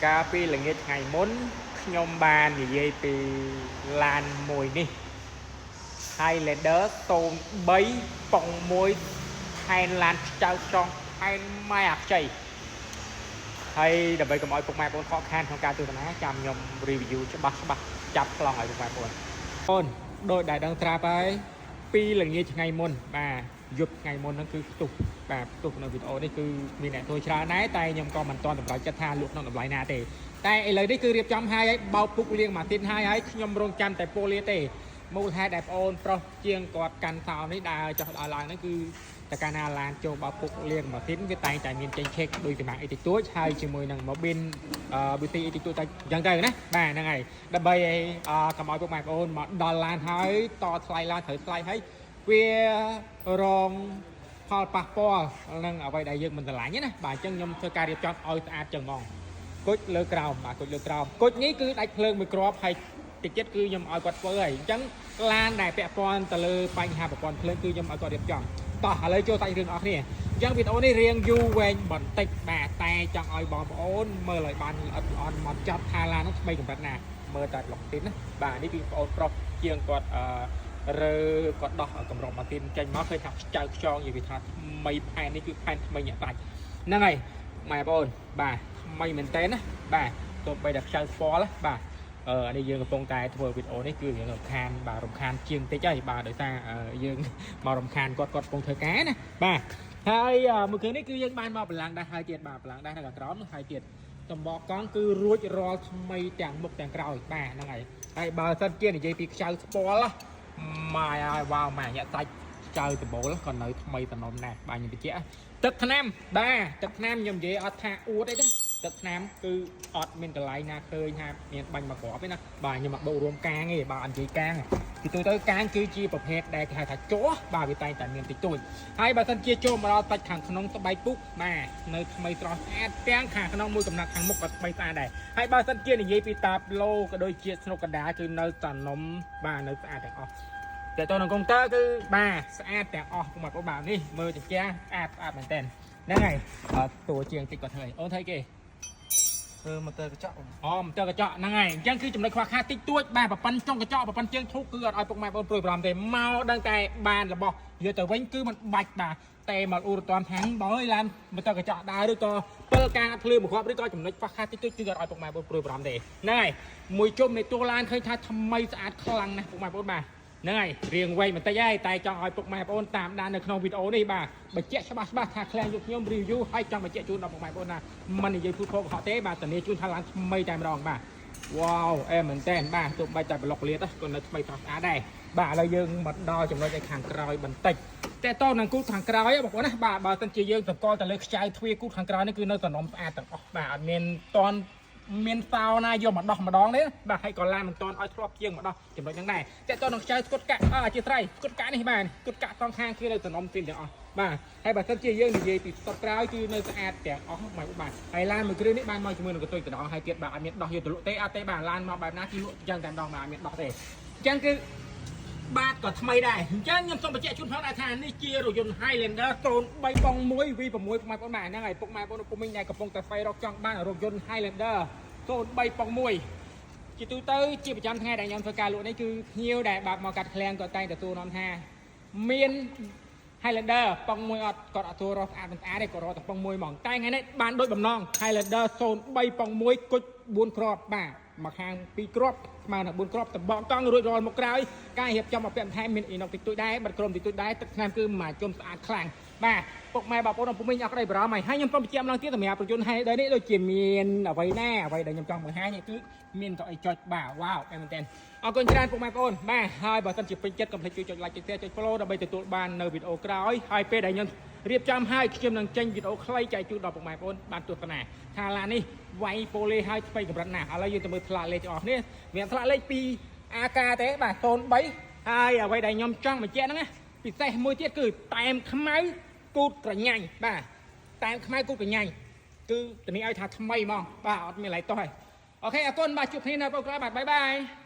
កាលពីល្ងាចថ្ងៃមុនខ្ញុំបាននិយាយពីឡានមួយនេះ Highlander 03ប៉ុង1ផែនឡានខ្ចៅខ្ចង់ផែនម៉ែអាខ្ចីហើយដើម្បីកុំឲ្យពុកម៉ែបងប្អូនខកខានក្នុងការទស្សនាចាំខ្ញុំ review ច្បាស់ច្បាស់ចាប់ប្លង់ឲ្យពុកម៉ែបងប្អូនអូនដោយដែលដឹងត្រាប់ហើយពីល្ងាចថ្ងៃមុនបាទយប់ថ្ងៃមុនហ្នឹងគឺផ្ទុះបាទផ្ទុះនៅវីដេអូនេះគឺមានអ្នកធ្វើច្រើនដែរតែខ្ញុំក៏មិនទាន់សម្រេចចិត្តថាលក់ក្នុងតម្លៃណាទេតែឥឡូវនេះគឺរៀបចំហើយហើយបោកពុកលៀងម៉ាស៊ីនហើយហើយខ្ញុំរងចាំតែពូលាទេមូលហេតុដែលបងអូនប្រុសជាងគាត់កាន់សោនេះដើរចុះដល់ឡើងហ្នឹងគឺតែកាលណាឡានចូលបោកពុកលៀងម៉ាស៊ីនវាតែងតែមានចេញឆេកដោយសម្រាប់អីតិចតួចហើយជាមួយនឹងម៉ូប៊ីនអឺប៊ូទីអីតិចតួចតែអញ្ចឹងទៅណាបាទហ្នឹងហើយដើម្បីឲ្យកុំឲ្យពុកម៉ែបងប្អូនមកដល់ឡានហើយតថ្លៃឡានត្រូវថ្លៃហើយវារងផលប៉ះពាល់នឹងអ្វីដែលយើងមិនស្រឡាញ់ណាបាទអញ្ចឹងខ្ញុំធ្វើការរៀបចំឲ្យស្អាតចឹងហ្មង គុជលើក្រោមបាទគុជលើក្រោមគុជនេះគឺដាច់ភ្លើងមួយគ្រាប់ហើយតិចទៀតគឺខ្ញុំឲ្យគាត់ធ្វើហើយអញ្ចឹងឡានដែលពាក់ព័ន្ធទៅលើបញ្ហាប្រព័ន្ធភ្លើងគឺខ្ញុំឲ្យគាត់រៀបចំតោះឥឡូវចូលសាច់រឿងអស់គ្នាអញ្ចឹងវីដេអូនេះរៀងយូរវែងបន្តិចបាទតែចង់ឲ្យបងប្អូនមើលឲ្យបានល្អិតល្អន់មកចត់ថាឡាននោះថ្មីកម្រិតណាមើលតែប្លុកទីនណាបាទនេះគឺបងប្អូនប្រុសជាងគាត់អឺរើគាត់ដោះកម្របម៉ាស៊ីនចេញមកឃើញថាខ្ចៅខ្ចងនិយាយថាថ្មីផែននេះគឺផែនថ្មីញាក់សាច់ហ្នឹងហើយម៉ែបងប្អូនបាទ ថ្មីមែនតើណាបាទទោះបីតែខ្ចៅស្ពាល់ណាបាទអឺអានេះយើងកំពុងតែធ្វើវីដេអូនេះគឺយើងរំខានបាទរំខានជាងតិចហើយបាទដោយសារអឺយើង មករំខានគាត់គាត់កំពុងធ្វើការណាបាទហើយអឺមួយគ្រឿងនេះគឺយើងបានមកបន្លាំងដែរហើយទៀតបាទបន្លាំងដែរនៅខាងក្រោមនោះហើយទៀតសម្បកកង់គឺរួចរាល់ថ្មីទាំងមុខទាំងក្រោយបាទហ្នឹងហើយហើយបើសិនជានិយាយពីខ្ចៅស្ពាល់ណាម៉ាយហើយវ៉ាវម៉ាញាក់សាច់ខ្ចៅដបូលក៏នៅថ្មីតំណុំដែរបាទខ្ញុំបញ្ជាក់ទឹកថ្នាំបាទទឹកថ្នាំខ្ញុំនិយាយអត់ថាអួតអីទេ ទឹកថ្នាំគឺអត់មានកន្លែងណាឃើញថាមានបាញ់មកគ្រាប់ទេណាបាទខ្ញុំមកបូករួមកាងទេបាទអត់និយាយកាងទេពីទូទៅកាងគឺជាប្រភេទដែលគេហៅថាជ័របាទវាតែងតែមានតិចតួចហើយបើសិនជាចូលមកដល់សាច់ខាងក្នុងស្បែកពុកបាទនៅថ្មីស្រស់ស្អាតទាំងខាងក្នុងមួយកំណត់ខាងមុខក៏ថ្មីស្អាតដែរហើយបើសិនជានិយាយពីតាប្លូក៏ដូចជាស្នុកកណ្ដាលគឺនៅតានំបាទនៅស្អាតទាំងអស់តែតើនឹងកុងទ័រគឺបាទស្អាតទាំងអស់ពុកម៉ែបងបាទនេះមើលចង្កះស្អាតស្អាតមែនតើហ្នឹងហើយអត់តួជាងតិចក៏ធ្វើអីអូនធ្វើអីគេ ធ្វើម៉ូទ័រកញ្ចក់បង អូមទ័រកញ្ចក់ហ្នឹងហើយអញ្ចឹងគឺចំណុចខ្វះខាតតិចតួចបាទប្រប៉ិនចុងកញ្ចក់ប្រប៉ិនជើងធូបគឺអត់ឲ្យពុកម៉ែបងប្រួយបារម្ភទេមកដឹងតែបានរបស់យកទៅវិញគឺมันបាច់បាទតែមកអ៊ូរតាន់ថាងបងអើយឡានម៉ូទ័រកញ្ចក់ដើរឬក៏ពិលការភ្លឺមួយគ្រាប់ឬក៏ចំណុចខ្វះខាតតិចតួចគឺអត់ឲ្យពុកម៉ែបងប្រួយបារម្ភទេហ្នឹងហើយមួយជុំនៃតួឡានឃើញថាថ្មីស្អាតខ្លាំងណាស់ពុកម៉ែបងបាទហ្នឹងហើយរៀងវែងបន្តិចហើយតែចង់ឲ្យពុកម៉ែបងប្អូនតាមដាននៅក្នុងវីដេអូនេះបាទបញ្ជាក់ច្បាស់ច្បាស់ថាឃ្លាំងយកខ្ញុំ review ហើយចង់បញ្ជាក់ជូនដល់ពុកម៉ែបងប្អូនថាមិននិយាយភូតភរកុហកទេបាទធានាជូនថាឡានថ្មីតែម្ដងបាទវ៉ាវអែមែនតើបាទទោះបីតែប្លុកលាតក៏នៅថ្មីស្រស់ស្អាតដែរបាទឥឡូវយើងមកដល់ចំណុចឯខាងក្រោយបន្តិចតែតនឹងគូតខាងក្រោយបងប្អូនណាបាទបើសិនជាយើងសង្កល់ទៅលើខ្ចៅទ្វារគូតខាងក្រោយនេះគឺនៅសំណុំស្អាតទាំងអស់បាទអត់មានតន់មានសោណាយកមកដោះម្ដងទេបាទហើយក៏ឡានមិនតន់ឲ្យធ្លាប់ជាងមកដោះចំណុចហ្នឹងដែរតែតនឹងខ្ចៅស្គុតកាក់អអធិស្ឋានស្គុតកាក់នេះបាទស្គុតកាក់សងខាងគឺនៅសំណុំទីទាំងអស់បាទហើយបើសិនជាយើងនិយាយពីស្តុកក្រោយគឺនៅស្អាតទាំងអស់មកបាទហើយឡានមួយគ្រឿងនេះបានមកជាមួយនឹងកន្ទុយកណ្ដងហើយទៀតបាទអត់មានដោះយកទៅលក់ទេអត់ទេបាទឡានមកបែបណាគឺលក់យ៉ាងតែម្ដងបាទអត់មានដោះទេអញ្ចឹងគឺ បាទក៏ថ្មីដែរអញ្ចឹងខ្ញុំសូមបញ្ជាក់ជូនផងដែរថានេះជារថយន្ត Highlander 03បង1 V6 ពុកម៉ែបងប្អូនបាទហ្នឹងហើយពុកម៉ែបងប្អូនពុកមីងដែលកំពុងតែស្វែងរកចង់បានរថយន្ត Highlander 03បង1ជាទូទៅជាប្រចាំថ្ងៃដែលខ្ញុំធ្វើការលក់នេះគឺភ្ញៀវដែលបើកមកកាត់ឃ្លាំងក៏តែងទទួលនាំថាមាន Highlander ប៉ុងមួយអត់គាត់អត់ទទួលរកស្អាតមិនស្អាតទេគាត់រកតែប៉ុងមួយហ្មងតែថ្ងៃនេះបានដូចបំណង Highlander 03ប៉ុងមួយគុជ4គ្រាប់បាទមកខាង2គ្រាប់ស្មើនឹង4គ្រាប់តបកកង់រួចរាល់មកក្រោយការរៀបចំអពាក់បន្ថែមមានអ៊ីណុកតិចតួចដែរបិទក្រុមតិចតួចដែរទឹកថ្នាំគឺមួយជុំស្អាតខ្លាំងបាទពុកម៉ែបងប្អូនពុំមីងអស់ក្តីបារម្ភហើយហើយខ្ញុំសូមបញ្ជាក់ម្ដងទៀតសម្រាប់ប្រយុទ្ធ Highlander នេះដូចជាមានអ្វីណាអ្វីដែលខ្ញុំចង់បង្ហាញនេះគឺមានកៅអីចុចបាទវ៉ាវអែមែនតើអរគុណច្រើនពុកម៉ែបងប្អូនបាទហើយបើសិនជាពេញចិត្តកុំភ្លេចជួយចុច like ចុច share ចុច follow ដើម្បីទទួលបាននៅវីដេអូក្រោយហើយពេលដែលខ្ញុំរៀបចំហើយខ្ញុំនឹងចេញវីដេអូខ្លីចែកជូនដល់ពុកម៉ែបងប្អូនបានទស្សនាថាឡាននេះវាយប៉ូលេហើយថ្មីកម្រិតណាឥឡូវយើងទៅមើលផ្លាកលេខទាំងអស់គ្នាមានផ្លាកលេខពី AK ទេបាទ03ហើយអ្វីដែលខ្ញុំចង់បញ្ជាក់ហ្នឹងណាពិសេសមួយទៀតគឺតែមខ្មៅគូតក្រញាញ់បាទតែមខ្មៅគូតក្រញាញ់គឺធានាឲ្យថាថ្មីហ្មងបាទអត់មានឡៃតោះហើយ OK អរគុណបាទជួបគ្នានៅប្រក្រោយបាទ bye bye.